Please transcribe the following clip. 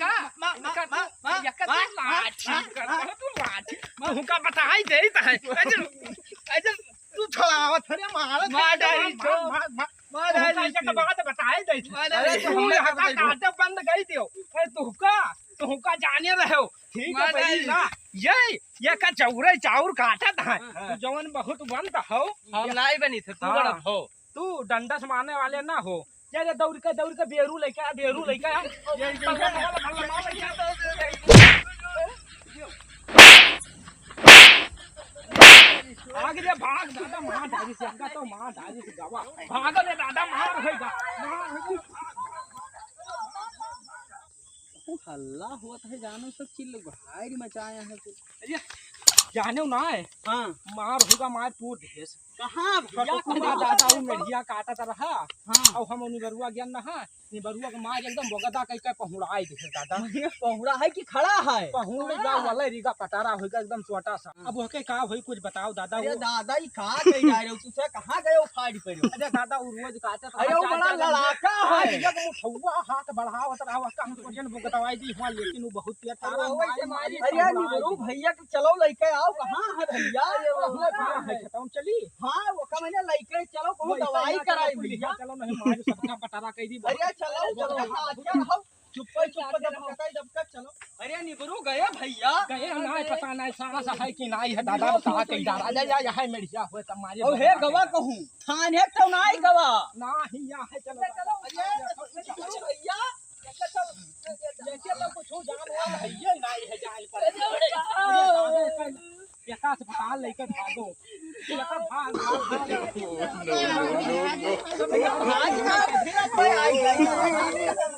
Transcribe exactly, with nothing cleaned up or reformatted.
का? मा, मा, मा, मा, मा, ये का मा, तू लाठी मा, कर, मा, तू लाठी। मा। तुहका बताई देइत है। अरे, अरे, तू छलावत है रे, मार, मार डाली मार, तो। मार, मार, मार तुहका डाली ये तो। बात बताई देइत है। मार अरे, डाली। तू यहाँ का काटे बंद गई दियो। अरे, तुहका, तुहका जाने रहो। ठीक है मार भाई डाली। ना। ये, ये का चौरे चाउर काटत है। हाँ। तू जवन बहुत बंद हो। हम नाई बनी थे, तू हाँ। बड़ा हो। तू डंडा से मारने वाले ना हो। जा, जा, दौड़ के, दौड़ के बेरू लेके आ, बेरू लेके आ। ये, ये, ये, आगे जा, भाग, दादा, मार डाली से, हमका तो मार डाली से, गवा। भाग ले, दादा, मार होइगा, मार होइगा। हल्ला होत है, जानो सब चिल्लघार मचाया है कुछ। अरे, जाने ना है। हाँ। मार होइगा, मार पूर देस। कहाँ भैया, कटुआ कहाँ? दादा, उ मेढ़िया काटत रहा। हाँ। और हम निबरुआ गया ना, निबरुआ के मार एकदम बोगदा कई के पहुड़ाई दे दादा। मने पहुड़ा है कि खड़ा है? पहुड़ जा वाला रिगा पटारा होइगा एकदम छोटा सा। हाँ। अब ओके का होई कुछ बताओ दादा। अरे वो दादा, ई का कही जा रहे हो? तू से कहाँ गए हो फाड़ी पर? अरे दादा, उ रोज काटत अरे वो बड़ा लड़ाका है। आज एक मुठौआ हाथ बढ़ावत रहा, ओका हम सोचन बोगदवाई दी हुआ, लेकिन वो बहुत तेज अरे तारा वो मारी, वैसे मारी, मारी, अरे पहुड़ाई निबरू दे। भैया के चलो लेके आओ, कहाँ है भैया? ये वो अपने कहाँ है, खतम चली? हाँ, वो का मैंने लइके चलो, कहूँ वैसे दवाई यहाँ चलो, कराई पुलिस भैया। यहाँ चलो, नहीं मार सबका पटारा कह दी। अरे चलो, चलो, हाँ, क्या हो? चुप कर, चुप कर, दबका, दबका, चलो। अरे निबरू गए भैया। गए हम ना, पता नहीं सांस है कि नहीं है, दादा, कहाँ कहीं जा रहा है, या, या है मेढ़िया हुए तब मारे ओ हे बता गवा के। कहूँ, थाने तो नहीं गवा। ना ही यहाँ है, चलो। चलो, अरे निबरू भैया। जैसे तो कुछ हो जान वाला है, ये नहीं है जान पर। अरे, अरे, अरे, एका अस्पताल लेकर भागो। एका भाग, भाग, भाग। No, no, no, no। भाग, भाग, भाग, भाग।